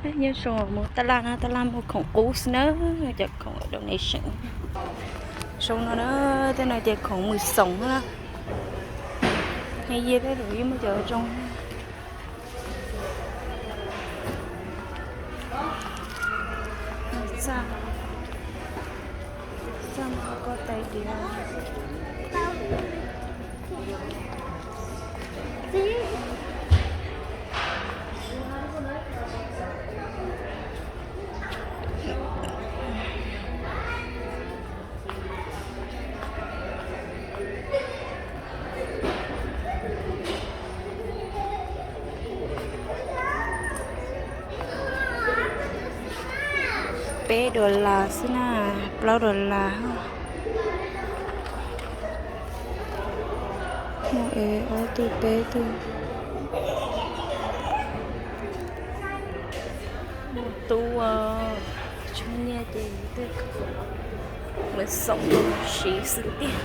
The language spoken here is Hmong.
Nyob zoo mus taj laj na, taj laj muag khoom qub xwb na, cov khoom donation. Zoo no na, tej no ces khoom mws xoom na. Heev yig tej lus yeej muaj cov zoo. Txaj, txaj ko tais diav. Peb dollar xwb na, plaub dollar. Muaj ob tug peb tug. Muaj tub, tshuav nyiaj ces tej mws xoom siv xwb tiag.